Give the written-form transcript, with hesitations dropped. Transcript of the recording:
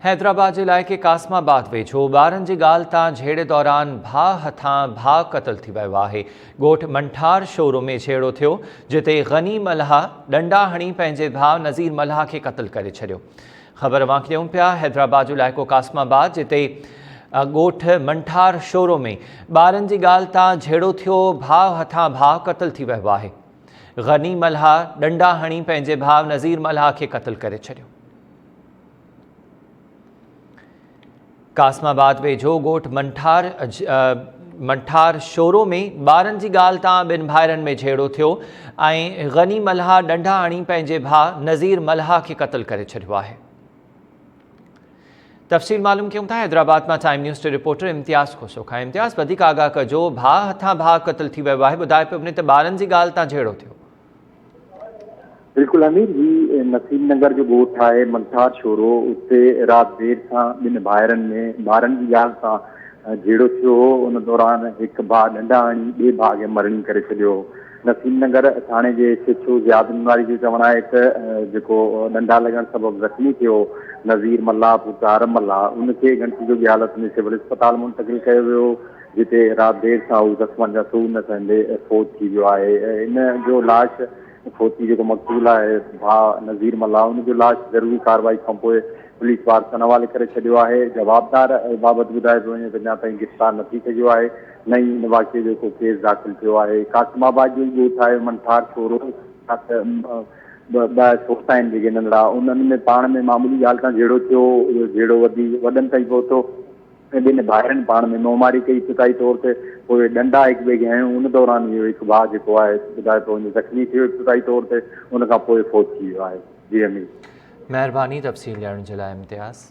حيدرآباد جي علائقي قاسم آباد ويجهو ٻارن جي ڳالهه تان جهيڙي دوران ڀاء هٿان ڀاء قتل ٿي ويو آهي. ڳوٺ منٺار شورو ۾ جهيڙو ٿيو، جتي غني ملاح ڏنڊا هڻي پنهنجي ڀاء نذير ملاح کي قتل ڪري ڇڏيو. خبر اوهان کي ڏيون پيا حيدرآباد جو علائقو قاسم آباد جتي ڳوٺ منٺار شورو ۾ ٻارن جي ڳالهه تان جهيڙو ٿيو، ڀاء هٿان ڀاء قتل ٿي ويو آهي. غني ملاح ڏنڊا هڻي پنهنجي ڀاء نذير ملاح کي قتل ڪري ڇڏيو. قاسم آباد ويجهو ڳوٺ منٺار منٺار شورو ۾ ٻارن جي ڳالهه تان ٻن ڀائرن ۾ جهيڙو ٿيو ۽ غني ملاح ڏنڊا هڻي پنهنجي ڀاء نذير ملاح کي قتل ڪري ڇڏيو آهي. تفصيل معلوم ڪيون ٿا حيدرآباد مان time news T reporter Imtiaz Khoso کان. امتياز وڌيڪ آگاهه ڪجو، ڀاء هٿان ڀاء قتل ٿي ويو آهي، ٻڌايو پيو وڃي ته ٻارن جي ڳالهه تان جهيڙو ٿيو. بلڪل امير هي نسيم نگر جو ڳوٺ آهي منٺار شورو اتي رات دير سان ٻن ڀائرن ۾ ٻارن جي ڳالهه تان جهيڙو ٿيو هو ان دوران هڪ ڀاء ڏنڊا هڻي ٻئي ڀاء کي مرڻي ڪري ڇڏيو هو نسيم نگر ٿاڻي جي S H O Ziyad Nonari جو چوڻ آهي ته جيڪو ڏنڊا لڳڻ سبب زخمي ٿيو نذير ملاح پٽ عارب ملاح ان کي ڳڻتي جوڳي حالت ۾ سول اسپتال منتقل ڪيو ويو جتي رات دير سان هو زخمن جا سور نه سهندي فوت ٿي ويو آهي. ان جو لاش فوتي جيڪو مقتول آهي ڀاء نذير ملاح ان جو لاش ضروري ڪارروائي کانپوء پوليس وارثن حوالي ڪري ڇڏيو آهي. جوابدار بابت ٻڌايو پيو وڃي ته اڃا تائين گرفتار نه ٿي سگهيو آهي نه ئي ان واقعي جو ڪو ڪيس داخل ٿيو آهي. قاسم آباد جو ئي ڳوٺ آهي منٺار ڇورو ٻه سوٽ آهن جيڪي ننڍڙا انهن ۾ پاڻ ۾ معمولي ڳالهه تان جهيڙو ٿيو اهو جهيڙو وڌي وڏن تائين پهتو. ۽ ٻن ڀائرن پاڻ ۾ منهن ماري ڪئي ابتدائي طور تي پوء ڏنڊا هڪ ٻئي کي هنيو ان دوران اهو هڪ ڀاء جيڪو آهي ٻڌايو پيو وڃي زخمي ٿيو ابتدائي طور تي ان کان پوء فوت ٿي ويو آهي جي امير. مهرباني تفصيل ڏيڻ جي لاء امتياز.